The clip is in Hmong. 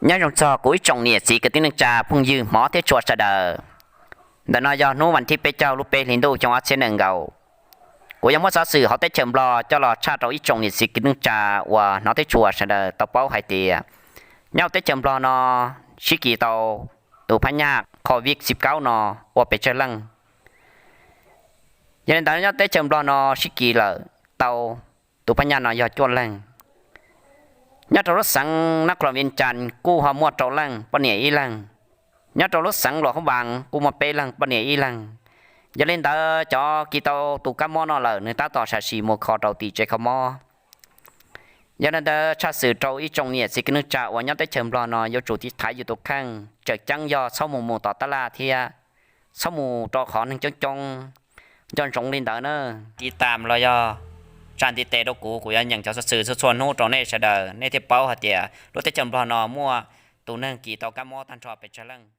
Nyob zoo txog kuv ib tsoom niam txiv kwv tij neej tsa phooj ywg hmov thiab tshua sawv daws. Ntawm no yog hnub vas thib peb caug lub peb hli ntuj xyoo ob txhiab nees nkaum. Kuv yuav muab xov xwm hauv teb chaws Nplog coj los tshaj rau ib tsoom niam txiv kwv tij neej tsa uas hnov thiab tshua sawv daws tau paub hais tias nyob hauv teb chaws Nplog no sib kis tau tus phab nyaj Covid kaub no ua pes tsawg leej. Yog li ntawd nyob teb chaws Nplog no sib kis lawm tau tus phab nyaj no yog cuaj leeg. Nyob rau lub xeev Nab Qhloos Vias Cas kuj ho muaj rau leej poj niam ib leeg. Nyob rau lub xeev Luam Phab Npas kuj muaj peb leeg poj niam ib leeg. Yog li ntawd cov kis tau tus kab mob no lawm nws tab tom sam sim mus kho rau tim tsev kho mob. Yog li ntawd tshaj xwm rau ib tsoom niam txiv kwv tij neej tsa uas nyob teb chaws Nplog no yuav tsum tiv thaiv yus tus kheej, tseem ceeb yog txhob mus mus tom tab laj thiab txhob mus rau qhov neeg coob coob. Nco ntsoov li ntawd na. Tiv tam los yog tsa ntiv tes rau kuv, kuv yuav nyeem cov xov xwm txhua txhua hnub rau nej sawv daws, nej thiaj paub hais tias lub teb chaws Nplog no muaj tus neeg kis tau kab mob tag nrho pes tsawg leej.